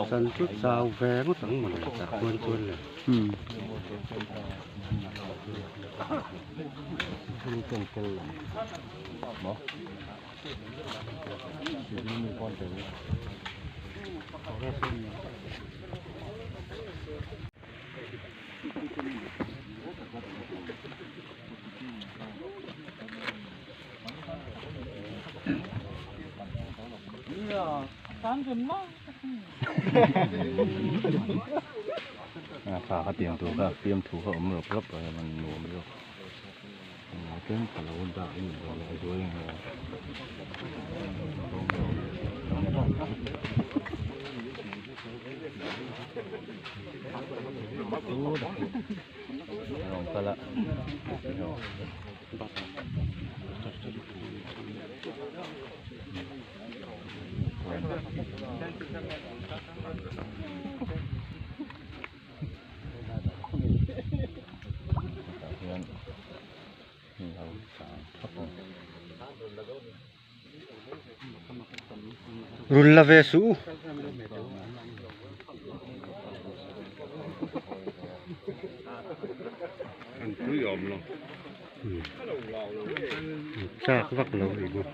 San chu chau ve ngawt ang mawle tah khuan chuan le. Kha kha tiang tur kha fiam thu kha awm rawp rawp a man nuam zawk tlem ka lo dah in a zual ang rawn kal a. Run la ve suh u. Chak vak lo ni maw.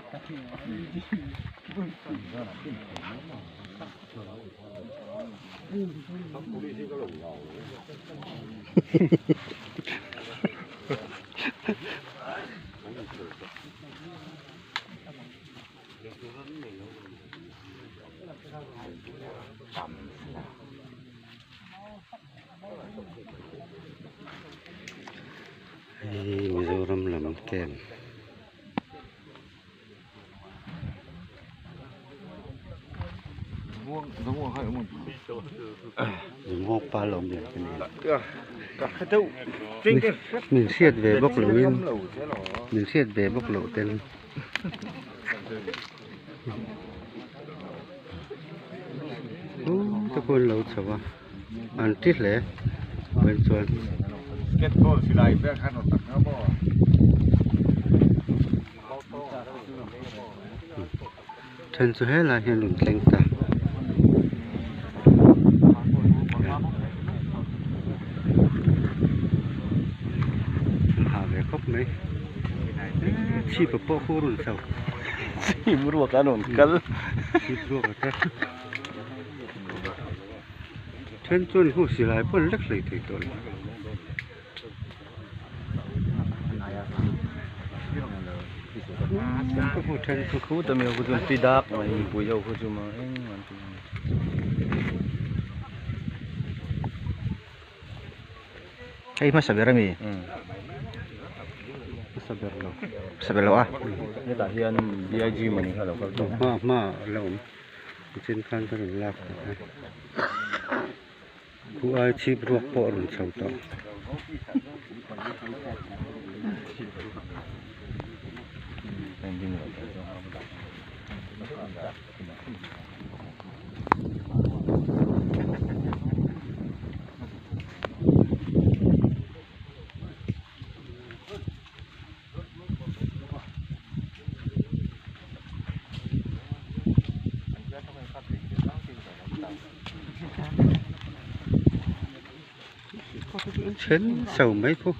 Hei Mizoram lam camp. Zungawk pa lawm lian ka ni min hriat ve bawk lo in min hriat ve bawk loh ten te pawh an lo chho a an ti hle chuan chuan. Then chu helai hian rawn thleng ta. An hah ve khawp mai. Chhip a pawh khu rawn chho. Chhip ruak a rawn kal. Chhip ruak a te. Then chuan hu silai pawh an lek hlei thei tawh lo. Hei hmasa ber ami hmasa ber lo hmasa ber lo a hetah hian DIG mawni kha a lo kal tawh hma hma a la awm nichin khan ka rawn lak tawh a. Khu ai chhip ruak pawh a rawn chho tawh. Then chho mai khu.